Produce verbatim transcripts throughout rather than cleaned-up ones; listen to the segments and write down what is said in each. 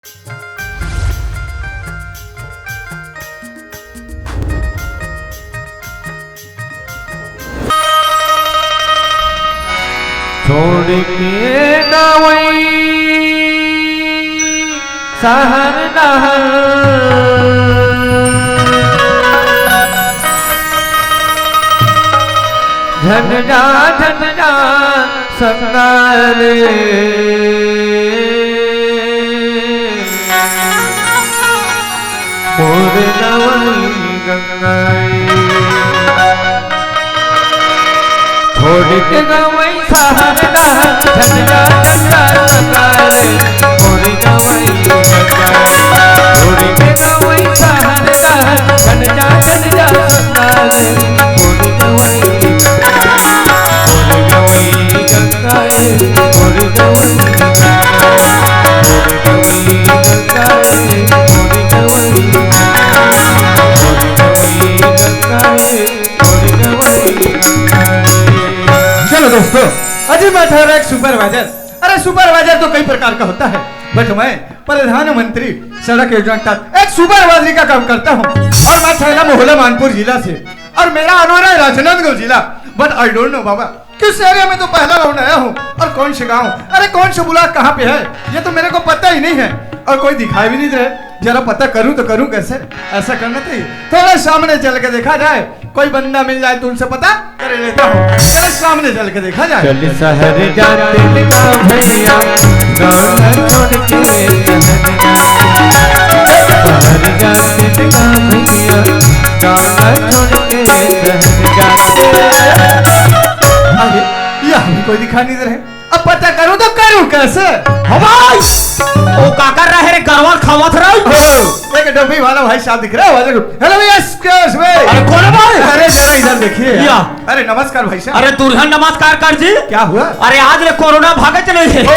छोड़ के गवई सहर नहर, झन जा, झन जा संगवारी। मोर नवई गंगा ए। छोड़ के गवई सहर नहर, झन जा, झन जा संगवारी। मोर नवई गंगा ए। छोड़ के गवई सहर नहर, झन जा, झन जा संगवारी। मोर नवई गंगा ए। चलो दोस्तों, अजी मैं ठहरा एक सुपरवाइजर। अरे सुपरवाइजर तो कई प्रकार का होता है, बट मैं प्रधानमंत्री सड़क योजना के तहत एक सुपरवाइजरी का काम करता हूँ। और मैं ठहरा मोहला मानपुर जिला से, और मेरा आना है राजनांदगांव जिला। बट आई डोंट नो बाबा, किस एरिया में तो पहला राउंड आया हूँ और कौन से गांव, अरे कौन से ब्लॉक कहाँ पे है, ये तो मेरे को पता ही नहीं है। और कोई दिखाई भी नहीं दे रहे, जरा पता करूँ तो करूँ कैसे? ऐसा करना चाहिए, थोड़ा सामने चल के देखा जाए, कोई बंदा मिल जाए तो उनसे पता कर लेता हूँ। चलो सामने चल के देखा जाए। चल सहर जाते का भैया, गाँव न छोड़ के सहर जाते। सहर जाते का भैया, गाँव न छोड़ के सहर जाते। अरे, यहाँ भी कोई दिखाई नहीं दे रहे। अब पता करूँ तो करूँ कैसे? हो भाई, वो का कर रहा है रे, गरवा ल खावत रहा। ओ, एक डब्बी वाला भाई साहब दिख रहा है, वाले को। Hello, yes, excuse me। अरे कौन है भाई? अरे जरा इधर देखिए यार। या। अरे नमस्कार भाई साहब। अरे दुल्हन नमस्कार कर जी। क्या हुआ? अरे आज ले कोरोना भागे चले थे। ओ,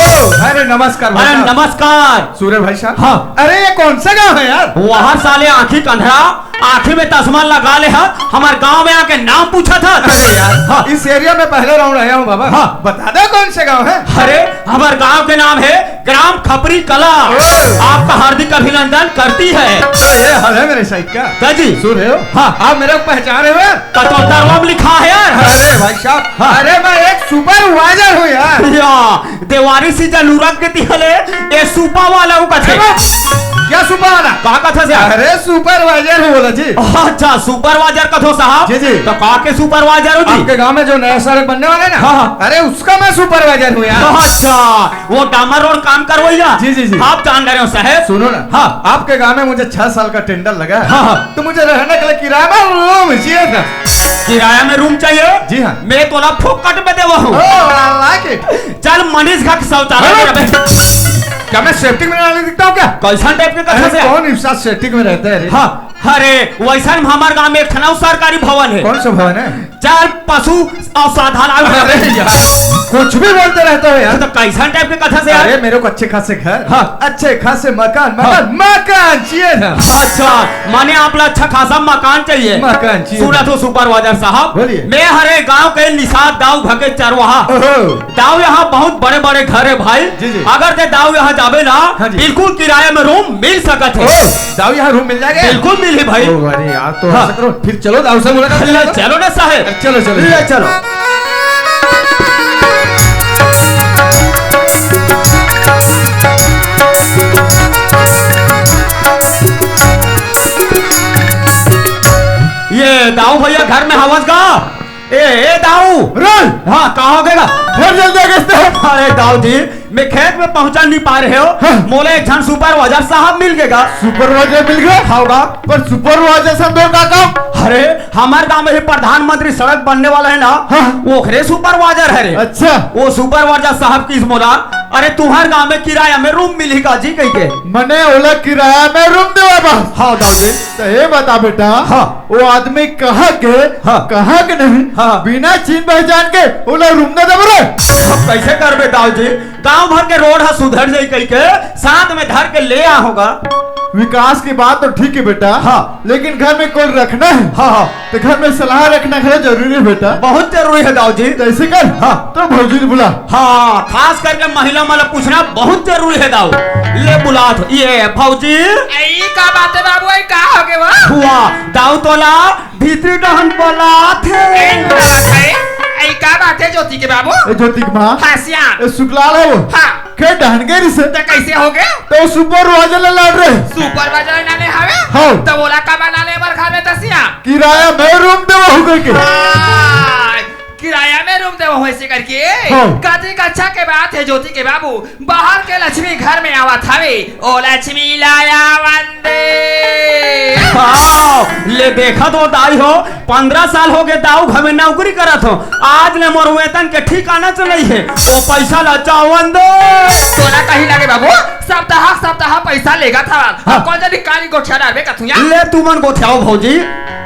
अरे नमस्कार भाई अरे साहब। नमस्कार। सूर्य भाई साहब। हाँ। अरे ये कौन सा गांव है यार? वहाँ साले आँखी कंधरा, आँखी में चश्मा लगा ले हा, हमार गांव में आके नाम पूछा था। अरे यार, हाँ। इस एरिया में पहले राउंड आया हूँ बाबा। हाँ। बता दो कौन से गांव है? अरे हमार गांव के नाम है ग्राम खपरी कला। ओ। आपका हार्दिक अभिनंदन करती है। तो ये हाल है मेरे साइड का। दा जी। सुन रहे हो? हाँ। आप मेरे को पहचान रहे हो यार? कटौतरवा में लिखा है यार। अरे भाई साहब, हाँ। अरे मैं एक सुपरवाइजर हूँ यार। या, देवारी से जलूरत के तिहले, ये सुपा वाला हूँ कथे। अरे, क्या सुपा वाला? का कथा से? अरे सुपरवाइजर हूँ बोला जी। अच्छा, सुपरवाइजर कथो साहब। जी, जी। तो का के सुपरवाइजर हो जी? आपके गांव में जो नया सड़क बनने वाला है ना? हाँ, हाँ। अरे उसका मैं सुपरवाइजर हूँ यार। अच्छा, वो डामर रोड काम करवैया? जी, जी, जी। आप जान रहे हो साहब? सुनो ना। हाँ। आपके गांव में मुझे छह साल का टेंडर लगा है। हाँ, हाँ। तो मुझे रहने के लिए किराया में रूम चाहिए था। किराया में रूम चाहिए? जी हाँ। मैं तोला फोकट में देवा हूँ। ओ, I like it। चल मनीष घाट शौचालय में हाँ। रहे। क्या मैं सेप्टिक में रहने दिखता हूँ क्या? कैसन टाइप के कथा अरे, से? कौन इंसान सेप्टिक में रहता है रे? हाँ, अरे वैसन हमार गांव में एक ठना सरकारी भवन है। कौन सा भवन है? चार पशु अवसाधन अरे यार, कुछ भी बोलते रहते हो यार। तो कैसन टाइप के कथा से यार? अरे मेरे को अच्छे खासे घर, हाँ। अच्छे खासे मकान, हाँ। मकान, मकान चाहिए था। अच्छा, माने आप ला अच्छा खासा मकान चाहिए। मकान चाहिए सुना था। तो सुपरवाइजर साहब, बोलिए। मैं हरे गांव के निषाद दाऊ भगे चरवाहा। ओहो। दाऊ यहाँ बहुत बड़े बड़े घर है भाई। जी, जी। अगर ते दाऊ यहाँ जाबे ना, हाँ जी। बिल्कुल किराया में रूम मिल सकत है। ओ, दाऊ यहाँ रूम मिल जाएगा? बिल्कुल मिली भाई। ओ, अरे यार, तो हाँ। ऐसा करो, फिर चलो दाऊ से मुलाकात ले, करो। चलो ना साहेब। चलो, चलो। ले, चलो। ये दाऊ भैया घर में हवस गा? ए, ए दाऊ। रोल। हाँ, का हो गया? घर जल्दी आ गए। अरे दाऊ जी, मैं खेत में पहुंचा नहीं पा रहे हो। हाँ। मोला एक झन सुपरवाइजर साहब मिल गएगा। सुपरवाइजर मिल गया? हाँ बा। पर सुपरवाइजर से हम लोग का काम? अरे, हमार गांव में ही प्रधानमंत्री सड़क बनने वाला है ना, हाँ। वो ओकरे सुपरवाइजर है रे। अच्छा। वो सुपरवाइजर साहब किस मोला, अरे तुम्हार गांव में किराया में रूम मिली का जी कह के। मने ओला किराया में रूम देवा बस। हाँ दाऊ जी। तो ये बता बेटा, हाँ। वो आदमी कहाँ के, हाँ। कहाँ के नहीं, हाँ। बिना चिन्ह पहचान के ओला रूम दे देबो रे। अब कैसे करबे दाऊ जी? गांव भर के रोड ह सुधर जाई कह के साथ में धर के ले आ होगा। विकास की बात तो ठीक है बेटा। हाँ। लेकिन घर में कोई रखना है। हाँ, हाँ। तो घर में सलाह रखना घलो जरूरी है बेटा। बहुत जरूरी है दाऊ जी। तो ऐसे कर। हाँ। तो भौजी ल बुला। हाँ, खास करके महिला मन ला पूछना बहुत जरूरी है दाऊ। ले बुलात हों। ये भौजी। ए, ई का बात है बाबू, ए, का हो गे वो? हुआ, दाऊ तोला भीतरी डहन बुलात हे। ए, का बात है? ए, का बात है ज्योति के बाबू? ए, ज्योति के माँ। हाँ, सियान। ए, सुकलाल हे वो। हाँ। के डहन गे रिहिसे। त कैसे हो गे? त वो सुपरवाइजर ला लाने रहे। सुपरवाइजर ला लाने हवे? हाँ। त ओला का बनाने बर घर में दसिया? किराया में रूम देवहूँ कहिके। हाँ, किराया में रूम देवहूँ ऐसे करके। हाँ। कतिक अच्छा के बात है ज्योति के बाबू, बाहर के लक्ष्मी घर में आवत हवे। ओ लक्ष्मी लाया वंदे। हाँ, ले देखत हो दाई हो, पंद्रह साल हो गे दाऊ घर में नौकरी करत हों, आज ले मोर वेतन के ठिकाना च नइ हे। ओ पैसा ला जावन दे। तोला कहीं लगे बाबू, सप्ताह सप्ताह पैसा लेगत हवस। हाँ। अब कौन जानी काली गोठिया डालबे कथुया। ले तुमन गोठियाओ भौजी।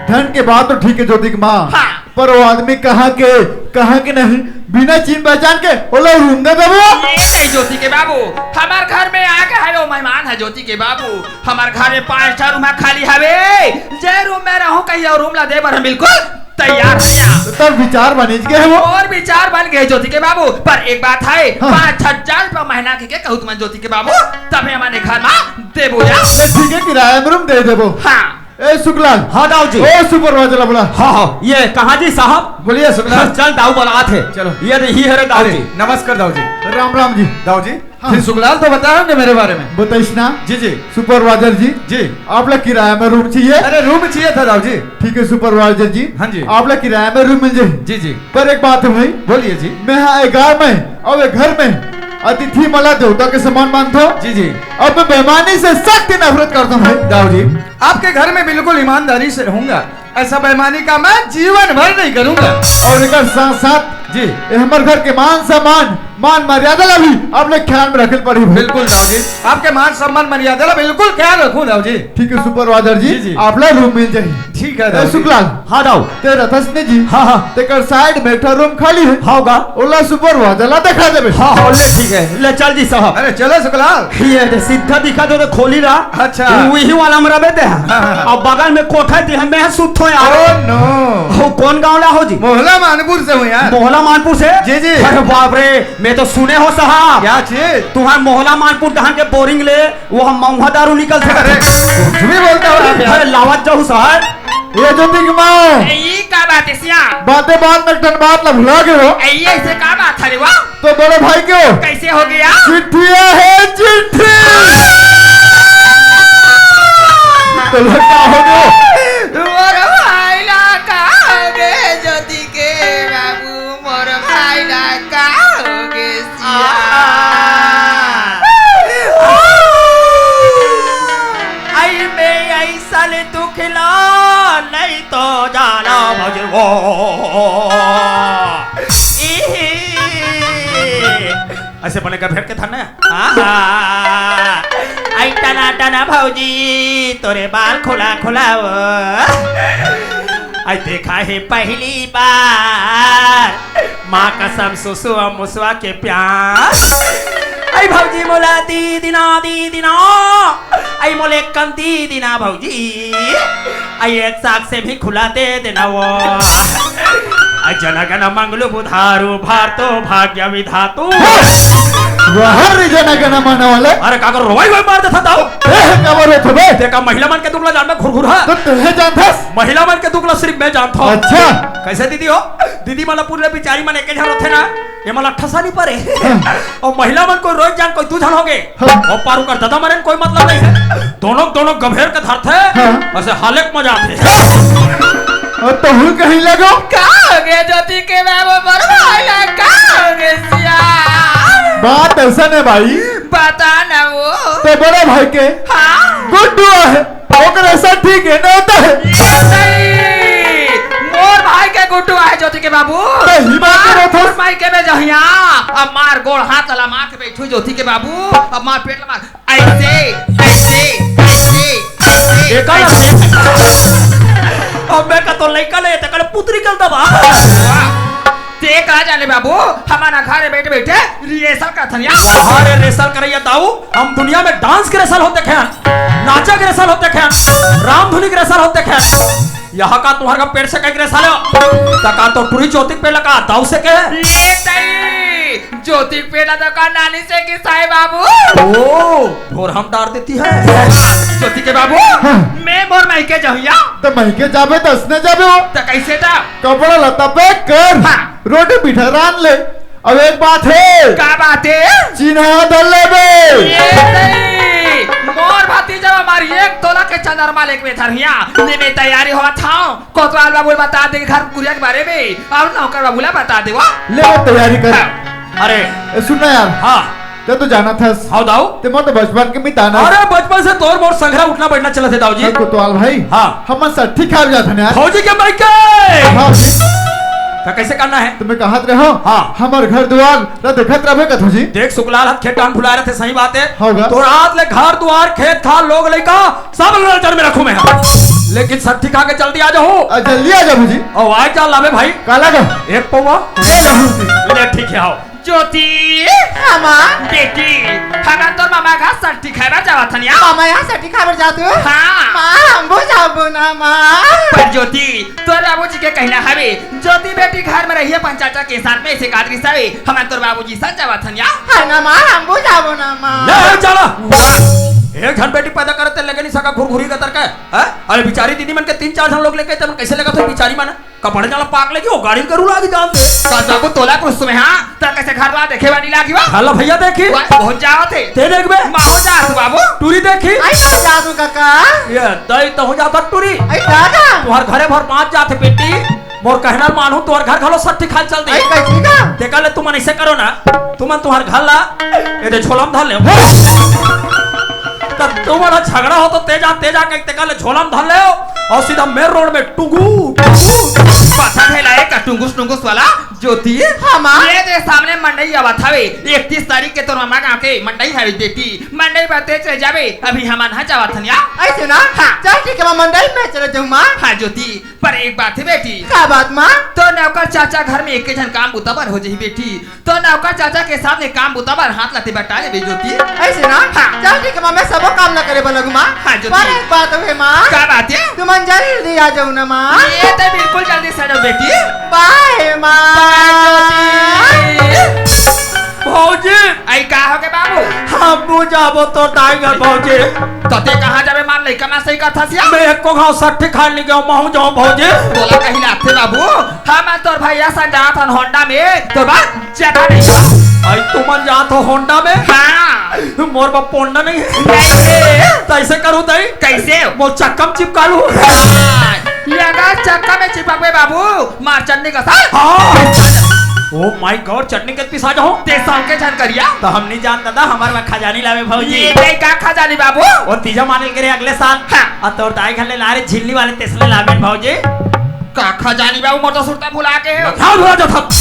धन के बात तो ठीक है ज्योति के माँ। हाँ। पर वो आदमी कहाँ के, कहाँ के नहीं, बिना चिन्ह पहचान के ओला रूम दे देबो। ए नहीं ज्योति के बाबू, हमर घर में आके हवे वो मेहमान है ज्योति के बाबू। हमर घर में पांच ठा रूम खाली हवे, जे रूम में रहूं कहीं और रूम ला दे बर हम बिल्कुल तैयार हन। तो तब विचार बनिच गे हे वो। और विचार बन गे ज्योति के बाबू, पर एक बात है, हाँ। पांच हजार रुपया महीना के, के कहूं तुमन ज्योति के बाबू, तबे हमन घर में देबो या। ले ठीक है, किराया में रूम दे देबो। हाँ। ए सुकलाल। हाँ दाऊ जी। ओ सुपरवाइजर ला बुला। हाँ, हाँ, ये कहाँ जी साहब? बोलिए सुकलाल। चल दाऊ बुलात हे। चलो। ये रही हरे दाऊ अरे, जी। नमस्कार दाऊ जी। राम राम जी। दाऊ जी, हाँ। फिर सुकलाल तो बताए होंगे मेरे बारे में। बताइस ना। जी, जी। सुपरवाइजर जी। जी। आप ला किराया में रूम चाहिए? अरे रूम चाहिए था दाऊ जी। ठीक है सुपरवाइजर जी। हाँ जी। आप ला किराया में रूम मिल जाही। जी, जी। पर एक बात है भाई। बोलिए जी। मैं हा ए गांव में अउ ए घर में अतिथि मला देवता के समान मानथों। जी, जी। अब मैं बेईमानी से सख्त नफरत करथों भाई। दाऊ जी, आपके घर में बिल्कुल ईमानदारी से रहूंगा, ऐसा बेईमानी का मैं जीवन भर नहीं करूंगा। और एकर साथ साथ जी। ये हमर घर के मान सम्मान, मान मर्यादा ला भी आप लोग ख्याल में रखे पड़ी भाई। बिल्कुल दाऊ जी, आपके मान सम्मान मर्यादा ला बिल्कुल ख्याल रखूं दाऊ जी। ठीक है सुपरवाइजर जी, जी, जी। आप ला रूम मिल जाही। ठीक है ए, दाऊ जी। सुकलाल। हाँ दाऊ। ते रथस ने जी। हाँ, हाँ। तेकर साइड में एक ठो रूम खाली है। हाँ गा। ओला सुपरवाइजर ला देखा देबे। हाँ, हाँ, ले ठीक है। ले चल जी साहब। अरे चलो सुकलाल। ये दे सीधा दिखा दो तो खोली ला। अच्छा। वही वाला में रबे ते। हाँ, हाँ, हाँ। अब बगल में कोठा दे, मैं सुत हो यार। Oh no। हो कौन गांव ला हो जी? मोहला मानपुर से हूँ यार। मोहला मानपुर से? जी, जी। अरे बाप रे, मैं तो सुने हो साहब। क्या चीज? तुम्हारे मोहला मानपुर डहान के बोरिंग ले वो हम मऊहा दारू निकल सकत अरे, है। कुछ भी बोलता हो आप यार। अरे, लावत जाहू शहर। ये ज्योति के माँ। ए, ई का बात है सिया? बातें बात में टन बात ला भुला गए हो। ए, ये ऐसे का बात है रे वा? तो बड़े भाई के हो। कैसे हो गया? चिट्ठिया है चिट्ठी। तो लड़का हो गया। मोर भाई ला का हो गए ज्योति के बाबू? मोर भाई ला का हो गे सिया? आई में अइसन दुख ला, नहीं तो जाना भजवो। ई, ऐसे बने का भेड़ के थाने? आहा। आई टना टना भौजी, तोरे बाल खुला खुला वो। आई देखा है पहली बार, माँ कसम सुसुआ मुसुआ के प्यार। आई भौजी मोला दी दिना, दी दिना। आई मोले कम दी दिना भौजी। आई एक साग से भी खुला दे देना वो। आई जन गण मंगल बुधारू, भारतो भाग्य विधातु। वाह रे जन गण मन वाले। अरे काकर रोवाई रोवाई मार देथा दाऊ। ए, का बात होत बे? ते का महिला मन के दुख ला जान में घुरघुर हा। तो तू हे जानथस? महिला मन के दुख ला सिर्फ मैं जानथों। अच्छा। कैसे दीदी हो? दीदी मन ला पूरे बिचारी मन एक झन होथे ना, ये मन ला ठसा नहीं परे। हाँ। और महिला मन कोई रोज जान कोई दू झन हो गए। हाँ। और पारू कर दादा मरे कोई मतलब नहीं है। दोनों, दोनों गभेर के धरथे, हाँ। ऐसे हालत मजा आथे। और तो हुल कहीं लगो। का हो गया ज्योति के बाबू मोर भाई ला? का हो गया सिया? बात ऐसा नहीं भाई। बता ना वो। तो बड़े भाई के हाँ। गुड्डू है। ओकर ऐसा ठीक है ना होता है। ये सही। मोर भाई के गुड्डू आहे ज्योति के बाबू। तो ही बात करो थोड़ा। माई के में जहिया। अब मार गोड़ हाथ ला मार के बैठू ज्योति के बाबू। अब मार पेट ला मार। ऐसे, ऐसे, ऐसे, ऐसे, एका ऐसे। अब मैं का तो लइका ले, ते कल पुत्री कल दबा। वाह। ते का जाने बाबू, हमारा घर बैठे बैठे रिहर्सल करथन या। अरे रिहर्सल करैया दाऊ, हम दुनिया में डांस के रिहर्सल होत देखे हन। आचा के रेसा ल होते खे, रामधुनी के रेसा ल होते खे। यहाँ का तुम्हार का पेड़ सेके के रेसा ले? त का तो टूरी ज्योति के पेड़ ला का दाऊ सेके? ले तई, ज्योति के पेड़ ला तो का नानी सेकिस हे बाबू? ओ, भोरहा म डार देती हे। ज्योति के बाबू, हाँ। मैं मोर मइके जाहूँ या? त मइके जाबे त असने जाबे हो। त कइसे त? कपड़ा लत्ता pack कर। हाँ। रोटी पीठा रांध ले। अब एक बात हे। का बात हे? चिन्हा धर लेबे। ये नहीं। मोर भतीजा हमार एक तोला के चंद्रमा लेके बैठा रहिया। ले मैं तैयारी होवत हूँ। कोतवाल बाबू ल बता दे घर कुरिया के बारे में। अउ नौकर बाबू ला बता दे वो। ले वो तैयारी कर। हाँ। अरे। ए, सुन ना यार। हाँ। ते तो जानत हस। हाँ, दाऊ। ते मोर तो बचपन के मितान हस। अरे, बचपन से तोर मोर संघरा उठना बैठना चलत हे, दाऊ जी। अरे, कोतवाल भाई। हाँ। हमन सट्ठी खाए जात हन यार। भौजी के मइके। हाँ। त कइसे करना हे? त मैं कहत रहेंव। हाँ। हमर घर दुवार ला देखत रहिबे कथों जी। देख, सुकलाल हाथ खेत डाहन भुलाए रहिथे, सही बात हे। होगा। तोर हाथ ले घर दुवार, खेत खार, लोग लइका, सब नजर में रखहूँ मैं। लेकिन सट्ठी खा के जल्दी आ जाहू। आ, जल्दी आ जाहू जी। अउ आय का लाबे भाई? का लाबे? एक पौवा। ए, रहू जी। ले, ठीक हे, आओ। ज्योति। हाँ, माँ। बेटी, हमन तोर मामा घर सट्ठी खाए बर जावत हन या। मामा यहाँ सट्ठी खाए बर जात हो? हाँ। माँ, हमू जाबो ना, माँ। पर ज्योति, तोर बाबूजी के कहना हवे, ज्योति बेटी घर में रहिए अपन चाचा के साथ में, अइसे कादरी सवे, हमन तोर बाबूजी संग जावत हन या। हाँ ना, माँ, हमू जाबो ना, माँ। ले, चला। एक झन बेटी पैदा करे ते लेगे नहीं सका, घुरघुरी गतर के, हैं? अरे, बिचारी दीदी मन के तीन चार झन लोग लेके, ते मन कइसे लेगत होही बिचारी मन? कपड़े जाला पाक लेगी, वो गाड़ी के गरू लागी जान दे। का जाबो तोला कुछ तुम्हें, हाँ? त कइसे घर दुवार देखे बर नइ लागी वा? हल्ला भैया देखी। वा, बहुत जावत हे। ते देखबे? महूँ जात हूँ बाबू। टूरी देखी। आई, महूँ जात हूँ काका। ये दई तहूँ जात हस टूरी। आई दादा। तुम्हार घरे भर बाँच जात हे बेटी। मोर कहना ल मानहू, तुम्हार घर घलो सट्ठी खाए चल दी। आई कइसे का? तेकर ले तुमन अइसे करो ना, तुमन तुम्हार घर ला, ए दे झोला म धर ले। त तुमन झगड़ा हो तो ते जा, ते जा के तेकर ले झोला म धर ले अउ सीधा main road में टुंगू, टुंगू। पता हे लाए का टुंगुस, टुंगुस वाला? ज्योति, हाँ, माँ। ये दे सामने मंडई आवत हवे, इकतीस तारीख के तोर मामा गाँव के मंडई हवे बेटी, मंडई बर ते चले जाबे, अभी हमन हा जावत हन या। अइसे ना? हाँ। चल ठीक हे माँ, मंडई में चले जाहूँ माँ। हाँ ज्योति, पर एक बात हे बेटी। का बात माँ? तोर नौकर चाचा घर में एके झन काम बुता बर हो जाही बेटी, तोर नौकर चाचा के साथ में काम बुता बर हाथ ला ते बटा लेबे ज्योति। अइसे ना? हाँ। चल ठीक हे माँ, मैं सबो काम ला करे बर लगहूँ माँ। हाँ ज्योति। पर एक बात हे माँ। का बात हे? तुमन जल्दी आ जाहू ना माँ। ये तो बिल्कुल जल्दी से आ जाहू बेटी। Bye माँ। भौजी। आई का होगे बाबू? हमू जाबो तोर दाई घर भौजी। त ते कहाँ जाबे मार लइका मन सही कथस या? मैं एको घाँव सट्ठी खाए नइ गेंव, महूँ जाहूँ भौजी। तोला कहीं लागथे बाबू, हमन तोर भैया संग जात हन Honda में, तोर बर चटा नइ हे। आई तुमन जात हो Honda में? हाँ। मोर बर पोंडा नइ हे। नइ हे। त अइसे करहूँ तई? कइसे? मोर चक्का म चिपका लूँ। हाँ। ये अगर चक्का में चिपकबे बाबू, मार चटनी कस। हाँ। Oh my God, चटनी कस पिसा जाहूँ। ते सौंके झन करिया। त हम नइ जान दादा, हमर बर खजानी लाबे भौजी। ये दे का खजानी बाबू? ओ तीजा माने ल गे रेहे अगले साल। हाँ। अउ तोर दाई घर ले लाए रेहे झिल्ली वाले, तेसने लाबे भौजी। का खजानी बाबू, मोर तो सुरता भुला गे हे। का भुला जाथस?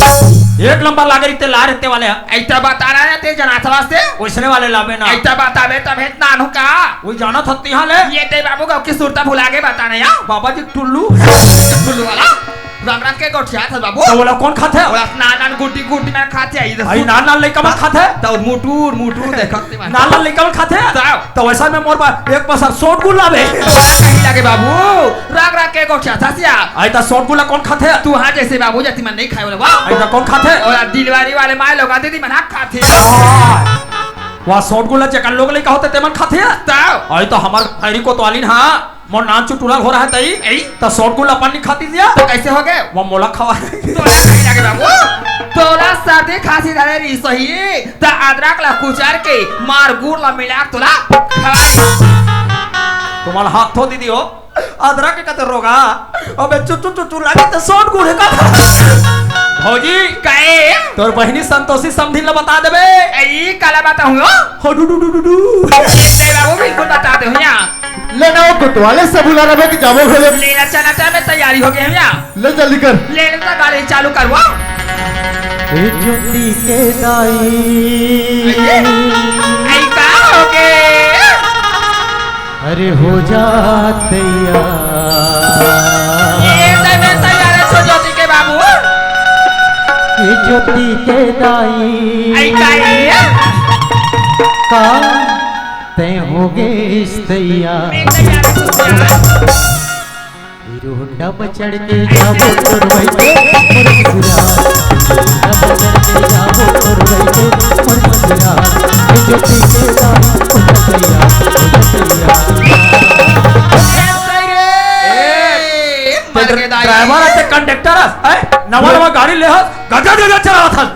एक नंबर लागे रहिते लाए रेहे ते वाले। अइता बता रहा है ते जनाथवा से। वइसने वाले लाबे ना। अइता बताबे तभे त नानहूँ का। वही जाना था तिहाँ ले। ये ते बाबू गाँव की सुरता भुला गे बता ना या। बाबा जी टुल्लू। टुल्लू वाला। रंग रंग के गोठियाथस बाबू। त ओला कोन खाथे? ओला नान नान गुड्डी गुड्डी मन खाथे, आई दे आई सुन। नान नान लइका मन खाथे? त मुटुर मुटुर देखत ते मन। नान नान लइका मन खाथे? त त वइसन में मोर बर एक पसर सोंठ गुल्ला बे। कहीं लागे बाबू, रंग रंग के गोठियाथस या। आई त सोंठ गुल्ला कोन खाथे? तुँहर जइसे बाबू जाति मन नइ खाए ओला वा। आई त कोन खाथे? ओला delivery वाले माई लोग दीदी मन हा खाथे। वाह, वाह, सोंठ गुल्ला जेकर लोग लइका होथे ते मन खाथे। त आई त हमर खैरी कोतवालिन हा। मोर नान चुटुला हो रहा है तई। एई? त सोंठ गुल्ला अपन नइ खातिस या? त कइसे होगे? वो मोला खवा। तोला कहीं लागे बाबू? तोला सर्दी खांसी धरे रहिस होही, त अदरक ला कुचर के मार गुड़ ला मिला के तोला खवा। तुम्हार हाथ धो दीदी हो, अदरक के कते रोगा? अबे चुचु चुचु लागे त सोंठ गुड़ हे का? भौजी। काहे? तोर बहिनी संतोषी समधिन ला बता देबे। एई काला बताहूँ हो? हो डू डू डू डू डू। ए बाबू बिल्कुल बता देहूँ या। ले ना वो कोतवाले से बुला रहे कि जाबो घरे। ले ना चना चाय में तैयारी होगे हे या। ले जल्दी कर। ले ना तो गाड़ी चालू करवा। ए ज्योति के दाई। आई का होगे? अरे हो जा तैयार। ये तो मैं तैयार हे, सो ज्योति के बाबू। ए ज्योति के दाई। आई का ये? का? तैं हो गेस तैयार। हीरो होंडा पर चढ़ के जाबो तोर भाई के मोर ससुराल। हीरो होंडा पर चढ़ के जाबो तोर भाई के मोर ससुराल। ए जो पीछे दाई, ओ तैयार, ओ तैयार। ए, मर के दाई। ड्राइवर हस ते कंडक्टर हस, हैं? नवा नवा गाड़ी ले हस, गजा गजा चलात हस।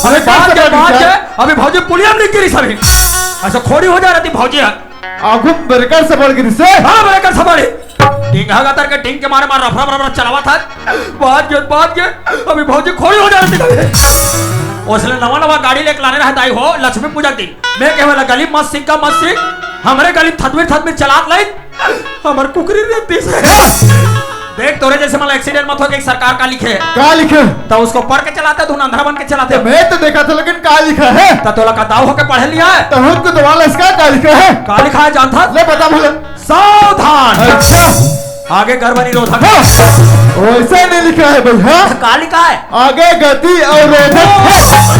अबे बात के, बात के, अभी भौजी पुलिया में नहीं गिरी सभी। ऐसा खोड़ी हो जा रहती भौजी है। आगू ब्रेकर से बढ़ गिरी से। हाँ, ब्रेकर से बढ़ी। डिंगा गतर के डिंग के मारे मार रफ रफ रफ रफ चलावा था। बात के, बात के, अभी भौजी खोड़ी हो जा रहती कभी। उसने नवा नवा गाड़ी लेके लाने रहा दाई हो, लक्ष्मी पूजा के दिन। मैं कहे वाला गली मत सिंह का मत सिंह, हमरे गली में थतमिर थतमिर चलात लाई। हमर कुकरी रहती से। देख, तोरे जैसे मला एक्सीडेंट मत हो के सरकार का लिखे। का लिखे? तो उसको पढ़ के चलाते, तू अंधरा बन के चलाते। मैं तो देखा था, लेकिन का लिखा है? तो तोला का दाऊ होके पढ़े लिया है? तो हमको तो वाला इसका का लिखा है? का लिखा है जानता? ले बता भला। सावधान। अच्छा। आगे गर्भ निरोधक। हाँ, वैसे नहीं लिखा है भाई, हाँ? का लिखा है? आगे गति और रोधक है,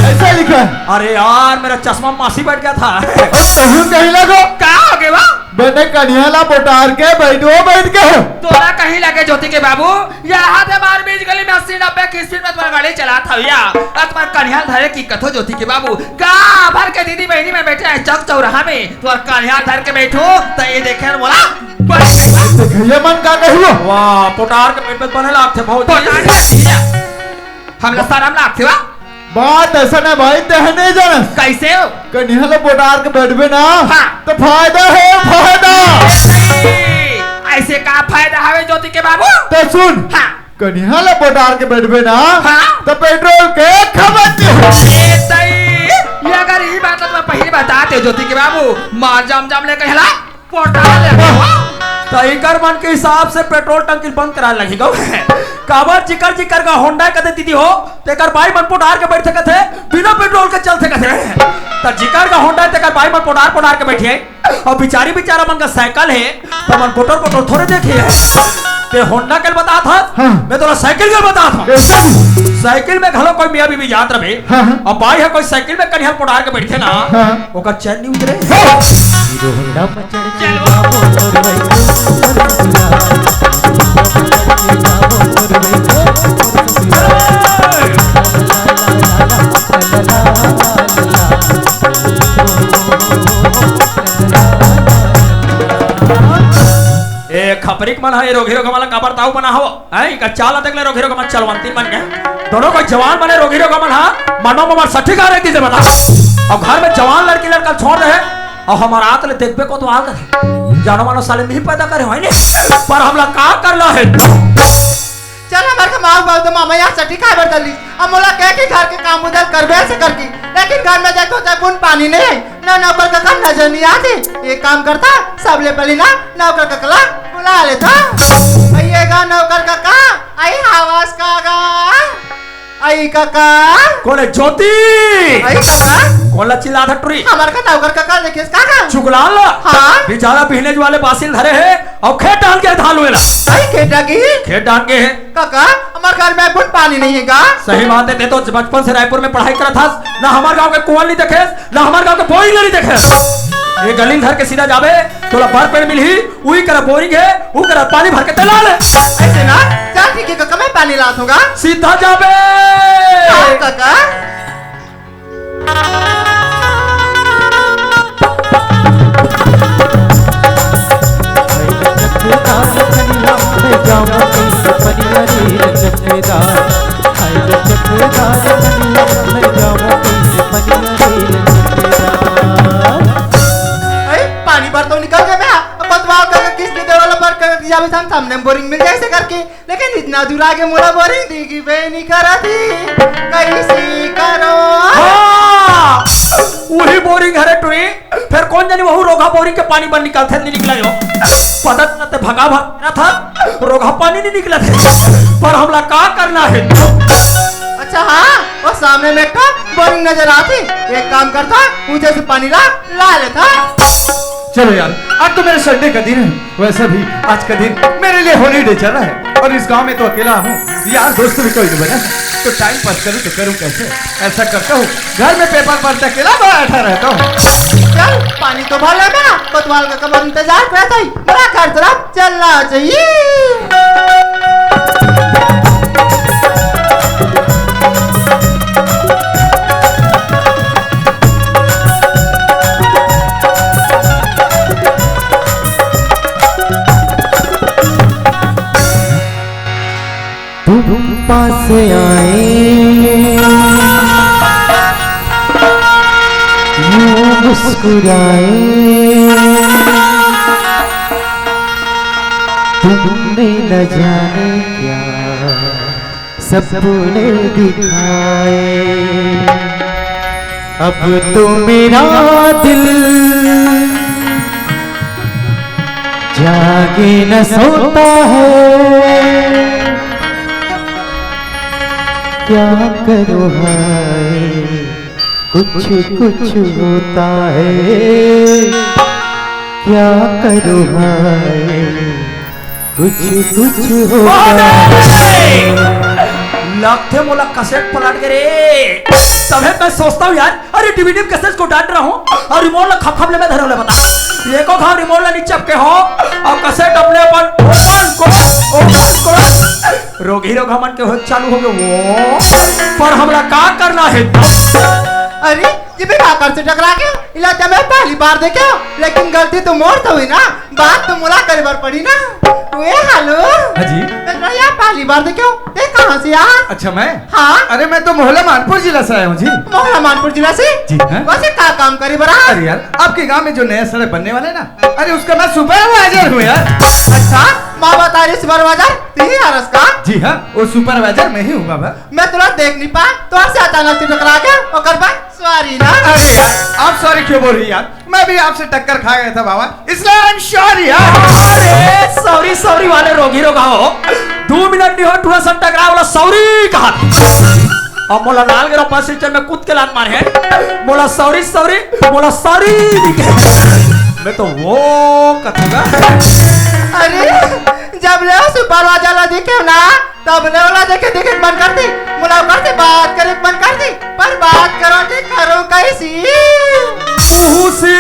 ऐसा लिखा है। अरे यार, मेरा चश्मा मासी बैठ गया था। और तहु कहीं लगो। का हो गया? बने कनिहा ला बोटार के बैठो, बैठ के। तोला कहीं लगे ज्योति के बाबू, यहाँ से बार बीच गली में अस्सी नब्बे की स्पीड में तुम्हारा गाड़ी चलात हविया। और तुम्हारा कनिहा धरे की कथो ज्योति के बाबू, गाँव भर के दीदी बहनी में बैठे हैं चौक चौराहा में, तुम्हारा कनिहा धर के बैठो, तो ये देखे न बोला, बस। तो भैया मन का कहियो? वाह, पोटार के पेट में बने लागथे भौजी। पोटार के भैया। हमला शरम लागथे वा। बात ऐसा ना भाई, तह नहीं जानस। कैसे हो? कनिहा ला बोटार के बैठबे ना, हाँ। तो फायदा है, फायदा। ऐसे का फायदा हवे ज्योति के बाबू? तो सुन, हाँ। कनिहा ला बोटार के बैठबे ना, हाँ। तो पेट्रोल के खपत नहीं हो। ए तई, ये अगर ई बात तो मैं पहले बताते ज्योति के बाबू, मार जाम जाम ले कहला। पोटार ले। त इकर मन के हिसाब से पेट्रोल टंकी बंद करा लगही गौ। काबर जिकर जिकर का होंडा कदे दीदी हो, तेकर बाई मन पोटार के बैठे कथे, बिना पेट्रोल के चलथे कथे। त जिकर का होंडा हे, तेकर बाई मन पोटार पोटार के बैठे हे। अउ बिचारी बिचारा मन का साइकिल हे, त मन पोटर पोटर थोड़े देखे हे। ते होंडा के बतात हस, हाँ। मैं तोला साइकिल के बतात हूँ। कैसे? साइकिल में घलो कोई मियाँ बीबी जात रहे, हाँ, हाँ। अब बाई ह कोई साइकिल में कनिहा ल पोटार के बैठथे ना, हाँ। ओकर चैन नहीं उतरे। हाँ। हीरो होंडा पर चढ़ के जाबो तोर भाई के मोर ससुराल। हीरो होंडा पर चढ़ के जाबो तोर भाई के मोर ससुराल। ए खपरी के मन ह, ए रोगही रोगहा मन ला काबर ताऊ बना हव? हैं, इका चाल देख ले, रोगही रोगहा मन चलवंती मन के। दोनों कोई जवान बने, रोगही रोगहा मन ह, मनो ममर सठी का रहती से बता। अब घर में जवान लड़की लड़का छोड़ दे, और हमारा हाथ ले देखबे कोतवाल करे। जानो मानो साले नहीं पैदा करे होय ने, पर हमला का करना है? चल, हमर के माऊ बाबू तो मामा यहाँ सठी खाए बर चली। अब मोला कह के घर के काम उधर करबे से करकी, लेकिन घर में देखो तो गुन पानी नहीं है। ना नौकर कका नजर नहीं आते। एक काम करता, सबले पहले ना नौकर कका ला बुला लेता। आइएगा नौकर कका, आई हवस काका, आई काका। कोन हे ज्योति? आई काका। कोन ला चिल्लात हस टुरी? हमर का नौकर कका देखेस काका। चुगलाल ला? हाँ। बिचारा बिहने जुवाले बासी ल धरे हे, अउ खेत डाहन गे धान लुए ला। आई खेत डाहन गे? खेत डाहन गे हे। काका, हमर घर में बूंद पानी नहीं है का? सही बात है, ते तो बचपन से रायपुर में पढ़ाई करत हस, ना हमर गांव के कुआं नहीं देखेस, ना हमर गांव के बोरिंग नहीं देखेस। ये गली धर के सीधा जाबे, तोला बर पेड़ मिलही, उही करा बोरिंग है, ऊ करा पानी भर के ते ला ले। ऐसे ना, चल ठीक है काका, मैं पानी लात हूँ गा। सीधा जाबे। हाँ काका। अरे, पानी भर तो निकल गया मैं। अब बतवाओ काका, किसने देवाला पर कर दिया भी था, सामने बोरिंग मिल जाए से करके। लेकिन इतना दूर आगे मोला बोरिंग दिखबे नहीं करत ही, कैसे करो? हाँ, वही बोरिंग हरे टुरी। फिर कौन जानी वहू रोगहा बोरिंग के पानी बर निकलथे, नहीं निकला यो। पता चलते भगा भगा था, रोगहा पानी नहीं निकला थे। पर हमला का करना है? अच्छा हाँ, वो सामने में एक ठो बोरिंग नजर आती। एक काम करता, ऊंचे से पानी ला, ला लेता। चलो यार, आज तो मेरा संडे का दिन है। वैसे भी आज का दिन मेरे लिए हॉलीडे चल रहा है और इस गांव में तो अकेला हूँ, यार दोस्त भी कोई नहीं बना, तो टाइम पास करूँ तो करूँ कैसे? ऐसा करता हूँ, घर में पेपर पढ़ते अकेला बैठा रहता हूँ। चल, पानी तो भर लेबे ना, कोतवाल का कब इंतजार करत हई, मोला घर तरफ चलना चाहिए। तुम पास आए, यूं मुस्कुराए, तुमने न जाने क्या सपने दिखाए। अब तो मेरा दिल जागे न सोता है, क्या करूँ हाय, कुछ कुछ होता है, क्या करूँ हाय, कुछ कुछ होता है। लगथे मोला कैसेट पलट के रे, तभे मैं सोचता हूँ यार, अरे डीवीडी में कैसेट को डांट रहा हूँ और रिमोट ला खप खप ले मैं धरे ले बता, एको घाव रिमोट ला नी चपके हो और कैसेट अपने अपन ओपन करो, ओपन करो। रोगी रोगा मन के हो चालू हो गए वो, पर हमला का करना है? अरे ये भी का कर से टकरा के इला जब मैं पहली बार देखे, लेकिन गलती तो मोर तो हुई ना, बात तो मोला करे बर पड़ी ना। ओए हेलो। हाँ जी। मैं कहा यार पहली बार देखे, ते कहाँ से यार? अच्छा मैं? हाँ। अरे मैं तो मोहला मानपुर जिला से आया हूँ जी। मोहला मानपुर जिला से? जी हाँ। वैसे का काम करे बर आए? अरे यार आपके गांव में जो नया सड़क बनने वाला है ना, अरे उसका मैं सुपरवाइजर हूँ यार। अच्छा, माँ बता रही सुपरवाइजर, ती ही हरस का? जी हाँ, वो सुपरवाइजर मैं ही हूँ बाबा। मैं तुला देख नहीं पाया, तो से अचानक से टकरा गया, ओकर बाद सॉरी ना। अरे यार, आप सॉरी क्यों बोल रही यार? मैं भी आपसे टक्कर खा गया था बाबा, इसलिए आई एम सॉरी यार। अरे सॉरी सॉरी वाले रोगी रोगा हो, दो मिनट नहीं हो टूरा सन टकरा वाला सॉरी कहा। अब मोला लाल गिरा बस स्टैंड में कूद के लात मारे हैं, मोला सॉरी सॉरी, मोला सॉरी। मैं तो वो कथूंगा। अरे जब ले सुपरवाइजर ला देखे ना, तब ले ओला देखे देखे मन करती, मोला ओकर से बात करे के मन करती, पर बात करो ते करो कैसी? मुँह से।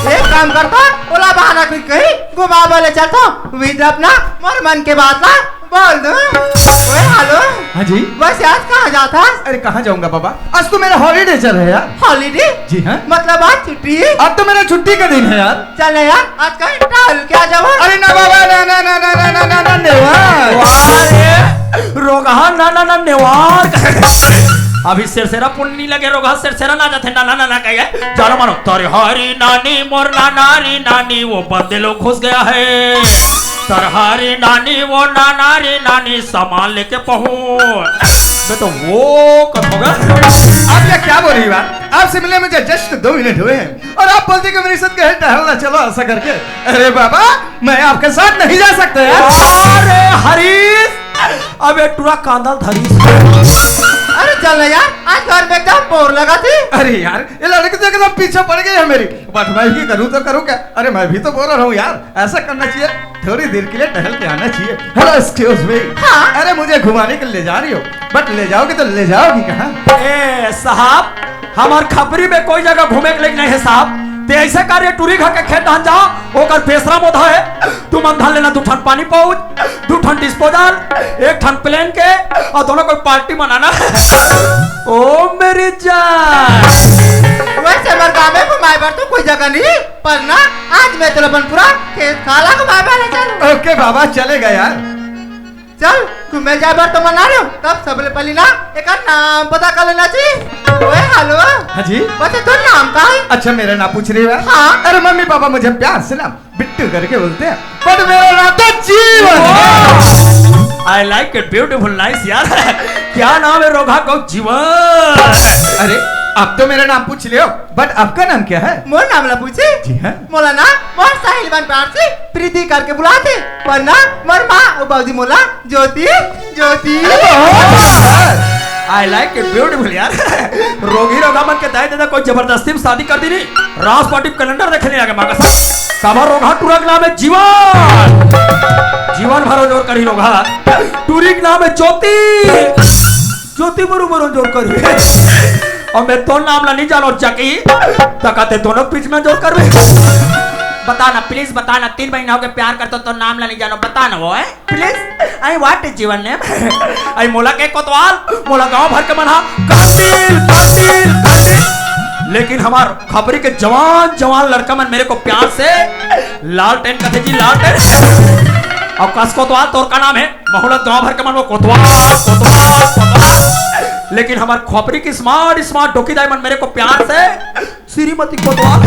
एक काम करता, ओला बहाना कोई कही, घुमा बोले चलता, विद अपना मोर मन के बात ला बोल दो। ओए हेलो। हाँ जी। बस यार कहाँ जाता? अरे कहाँ जाऊंगा बाबा, आज तो मेरा हॉलीडे चल रहा है यार। हॉलीडे? जी हाँ। मतलब आज छुट्टी? आज तो मेरा छुट्टी का दिन है यार। चल ना यार, आज कहीं टहल के आ जाओ। अरे ना बाबा, ना, ना, नेवार। वाह रे, रोगहा ना, ना, ना, नेवार। अभी सिरसेरा पुण्य नहीं लगे, रोगहा सिरसेरा ना जाते, ना, ना, ना, ना कहे। जानो मानो, तोरी हरी नानी, मोर नाना री नानी, वो बंदे लोग घुस गया है। तरहारी नानी, वो नाना री नानी, सामान लेके पहुंच। मैं तो वो कथूंगा। आप ये क्या बोल रही हो? आपसे मिले मुझे जस्ट दो मिनट हुए हैं और आप बोलते कि मेरे साथ कहे टहलना चलो ऐसा करके। अरे बाबा, मैं आपके साथ नहीं जा सकता यार। अरे हरीश, अबे टूरा कांदल धरीश। अरे चल ना यार, आज घर में एकदम बोर लगा थी। अरे यार, ये लड़की तो एकदम पीछे पड़ गई है मेरी। बट मैं भी करूँ तो करूँ क्या? अरे मैं भी तो बोर हो रहा हूँ यार, ऐसा करना चाहिए, थोड़ी देर के लिए टहल के आना चाहिए। Hello, excuse me. हाँ? अरे मुझे घुमाने के लिए ले जा रही हो, बट ले जाओगी तो ले जाओगी कहाँ? ए साहब, हमार खपरी में कोई जगह घूमे के लिए नहीं है साहब। ते ऐसे कार्य टूरी घर के खेत धान जाओ, ओकर बेसरा मोधा है। तू मन धान लेना दू ठन पानी पाउच, दू ठन डिस्पोजल, एक ठन प्लेन के, और दोनों कोई पार्टी मनाना। ओ मेरी जान। वैसे हमारे गाँव में घुमाए बर तो कोई जगह नहीं, पर ना आज मैं तेला अपन पूरा खेत खाला घुमाए बर ले चलूं। ओके बाबा, चलेगा यार। चल, घूमे जाए बर तो मना रहे हो, तब सबले पहले ना एक नाम पता कर लेना चाहिए। ओए हेलो। हाँ जी। वैसे तो नाम का है? अच्छा, मेरा नाम पूछ रही हो? हाँ। अरे मम्मी पापा मुझे प्यार से ना बिट्टू करके बोलते हैं, पर मेरा नाम तो जीवन है। I like it, beautiful, nice यार। क्या नाम है रोगहा को? जीवन। अरे, आप तो मेरा नाम पूछ लियो, बट आपका नाम क्या है? मोर नाम ला पूछे? जी हाँ। मोला ना मोर सहेली मन प्यार से प्रीति करके बुलाते, पर ना मोर माँ और बाबूजी मोला ज्योति, ज्योति। I like it, beautiful यार। रोगी रोगा मन के दाई ददा कोई जबरदस्ती में शादी कर दी नहीं। रास पार्टी कैलेंडर देखे नहीं आगे मांगा साहब। काबर रोगहा टूरा के नाम है जीवन। जीवन भरो जोर करी रोगहा। टूरी के नाम है ज्योति। ज्योति बरू बरू जोर करी। अउ मैं तोर नाम ला नहीं जानों चकी। त का ते दोनों के बीच में जोर करबे? बता ना, please बता ना, तीन महीना होगे प्यार करत हों, तोर नाम ला नहीं जानों, बता ना वो, हैं? Please, I want Jeevan name। अई मोला के कोतवाल, मोला गांव भर के मन हा कांडिल, कांडिल, कांडिल। लेकिन हमार खपरी के जवान, जवान लड़का मन मेरे को प्यार से लालटेन कथे जी, लालटेन। अउ कस कोतवाल, तोर का नाम हे? महूं ला गांव भर के मन वो कोतवाल, कोतवाल, कोतवाल। लेकिन हमार खपरी के smart, smart डोकी दाई मन मेरे को प्यार से श्रीमती कोतवाल।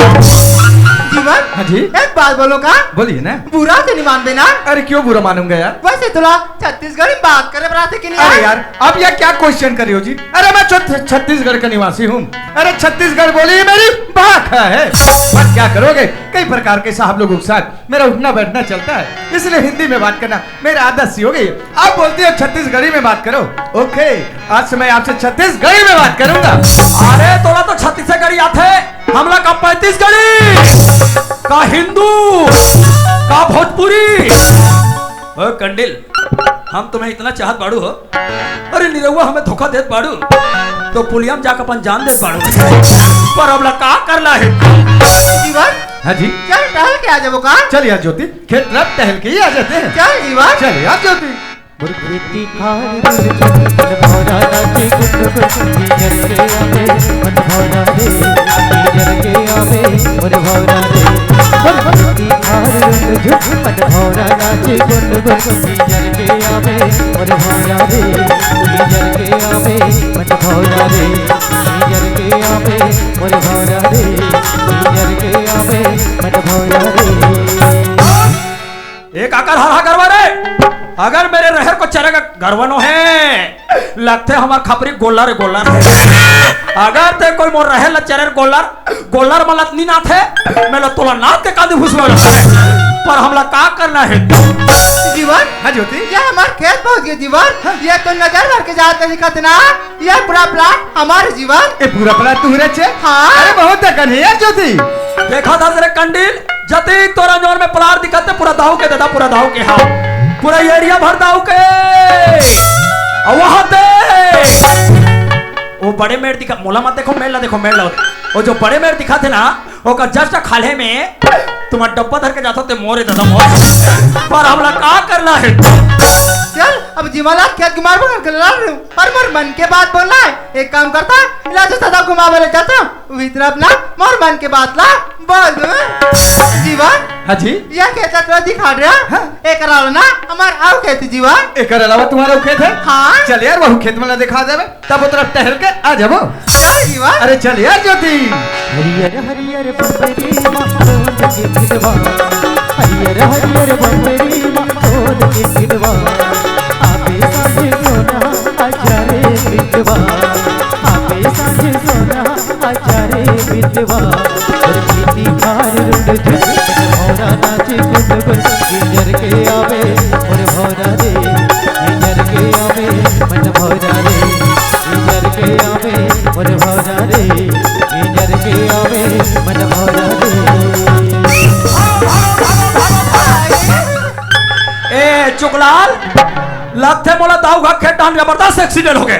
जीवन, हाँ जी। एक बात बोलों का? बोलिए ना। बुरा तो नहीं मानबे ना? अरे, क्यों बुरा मानूंगा यार? वैसे तोला छत्तीसगढ़ी में बात करे बर आथे कि नहीं अरे यार? यार, अब यह क्या question कर रहे हो जी? अरे, मैं छत-, छत्तीसगढ़ का निवासी हूँ। अरे, छत्तीसगढ़ बोली ही मेरी भाखा है। पर क्या करोगे, कई प्रकार के साहब लोगों के साथ मेरा उठना बैठना चलता है, इसलिए हिंदी में बात करना मेरी आदत सी हो गई है। आप बोलती हो छत्तीसगढ़ी में बात करो, OK, आज से मैं आपसे छत्तीसगढ़ी में बात करूंगा। अरे, तोला तो छत्तीसगढ़ी आथे, हमला का पैंतीसगढ़ी, का हिंदू, का भोजपुरी? ओ कंडिल, हम तुम्हें इतना चाहत बाड़ू हो, अरे निरहुआ हमें धोखा देत बाड़ू, तो पुलिया में जाके अपन जान देत बाड़ू। पर अब ला का करना हे? जीवन, हाँ जी। चल टहल के आ जाबो का? चल यार ज्योति, खेत तरफ टहल के ही आ जाते हैं। चल जीवन। चल यार ज्योति। ए काकर हरहा गरवा रे, अगर मेरे रहर को चरेगा गरवा नो हे, लगथे हमार खपरी गोल्लर हे, गोल्लर। अगर ते कोई मोर रहर ला चरेर गोल्लर, गोल्लर मन ला नी नाथे, मैं ला तोला नाथ के कांदी भुसवा ला। पर हमला का करना हे? जीवन, हाँ ज्योति। ये हमार खेत पहुंच गए जीवन, ये तो नजर भर के जात नहीं खतना। ये पूरा प्लाट हमार जीवन। ये पूरा प्लाट तुम्हरे छे? हाँ। अरे बहुत धकन है यार ज्योति। देखा था तेरे कंडील, जती तोरा जोर में प्लाट दिखत हे, पूरा दाऊ के दादा, पूरा दाऊ के, हाँ। पूरा एरिया भर दाऊ के। अउ वहां ते वो बड़े मेड़ दिखा, मोला मत देखो, मेड़ ला देखो, मेड़ ला। वो जो बड़े मेड़ दिखत हे ना, ओकर just खाल्हे में तुम्हार डब्बा धर के जाथों ते मोरे दादा मोर। पर हमला का करना हे? चल, अब जीवन ला खेत घुमाए बर गला रहे हूँ। पर मोर मन के बात बोलना हे। एक काम करता, ला जो सदा घुमावे ले जाता, उही तरफ ना मोर मन के बात ला बोल दूँ। जीवन, हाँ जी। ये खेत ला दिखा रहा। हाँ। एकर अलावा ना हमार अउ खेत जीवन। एकर अलावा तुम्हारा अउ खेत हे? हाँ। चल यार, वहू खेत मन ला दिखा देबे। तब ओ तरफ टहल के आ जाबो। चल जीवन। अरे चल यार ज्योति। हरियर हरियर बम्बरी मा तोड़ के खिलवा, हरियर हरियर बम्बरी मा तोड़ के खिलवा, आबे सांझ सोना आजा रे मितवा, आबे सांझ सोना आजा रे मितवा। अरे पीती खार रुंड झुंड भौरा नाचे गुंड गुंड, गिंजर के आवे मोर भौरा रे, गिंजर के आवे मन भौरा रे, गिंजर के आवे मोर भौरा रे, गिंजर के आवे मन भौरा रे। ए चुकलाल, लगथे मोला दाऊ घा खेत डाहन जबरदस्त accident होगे।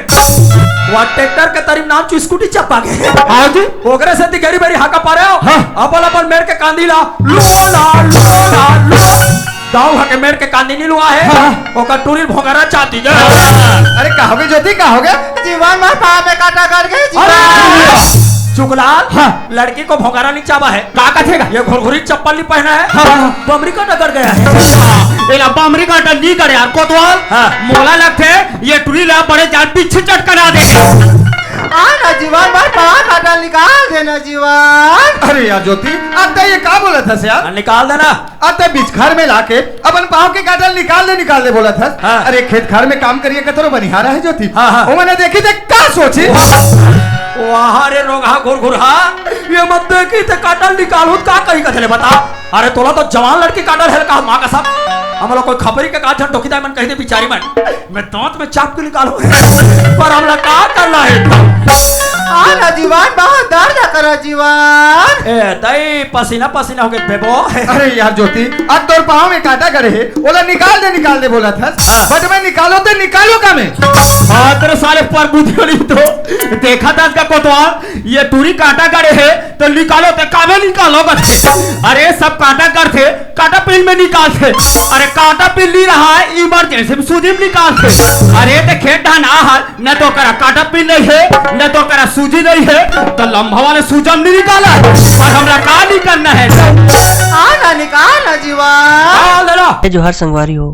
वो ट्रैक्टर के तरी म नाम चो स्कूटी चपा गे। हाँ जी। ओकरे सेती गरी बरी हाका पारे हो। हाँ। अपन अपन मेड़ के कांदी ला, लुआ ला, लुआ ला, लुआ। दाऊ घा के मेड़ के कांदी नी लुआ हे। हाँ। ओकर टूरी भोंगरा चाती दे। अरे का होगे ज्योति, का होगे? जीवन मार पाँव में कांटा गड़ गे, जीवन। अरे! चुकलाल, हाँ। लड़की को भोंगरा नी चाबा हे। का कथेगा? ये घुरघुरी चप्पल नहीं पहना है। हाँ, हाँ, हाँ। बमरी कांटा गड़ गया है। हाँ, एला बमरी कांटा नहीं गड़े यार, कोतवाल। हाँ। मोला लगथे, ये टूरी ला बड़े जान पीछे चटकना दे। आ ना जीवन, भाई, बाहर कांटा निकाल देना जीवन। अरे यार ज्योति, अब तो ये का बोलत हस यार? हाँ, निकाल देना। अते बीच खार में लाके अपन पाँव के कांटा ल निकाल ले, निकाल ले बोलत हस। हाँ। अरे खेत खार में काम करिया कतरो बनिहार हे ज्योति। हाँ, हाँ। ओमन देखही ते का सोचही? वाह रे रोगहा घुरघुरहा, ये मत देखी ते काटा ल निकालहूं त का कही कथे ले बता। अरे तोला तो जवान लड़की काटा ल हे का माँ कसम। हमला कोई खपरी के का झन टोकी दाय मन कही दे बिचारी मन। मैं दांत में चाप के निकालहूं। पर हमला का करना हे? आ ना जीवन, बहुत दर्द करा जीवन। ए, दई पसीना पसीना हो गए बेबो। अरे यार ज्योति, अब तोर पाँव में काटा गड़े हे, ओला निकाल दे, निकाल दे बोला था। हाँ। But मैं निकालो ते निकालो का मैं? हाँ, तेरे साले पर बुद्धि वाली तो देखा था इसका कोतवाल, ये टूरी काटा गड़े हे, तो निकालो ते कामे निकालो बच्चे। अरे सब काटा करथे, काटा पिन में निकालथे। अरे काटा पिन नहीं रहा है, emergency में सूजी में निकालथे। अरे ते खेत धान आहर, न तो करा काटा पिन नहीं है, न तो करा सूजी नहीं है, तो लंबा वाले सूजम नहीं निकाला। पर हमरा का नहीं करना है? आ ना निकाल ना जीवा। हाँ, ले ला। जय जोहार संगवारी हो,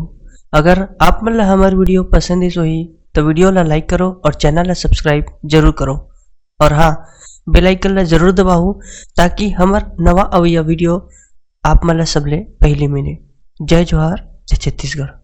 अगर आप मन ला हमर video पसंद आइस होही तो video ला like करो और channel ला subscribe जरूर करो। और हाँ, bell icon ला जरूर दबाहू, ताकि हमर नवा अवइया video आप मन ला सबले पहली मिले। जय जोहार, जय छत्तीसगढ़।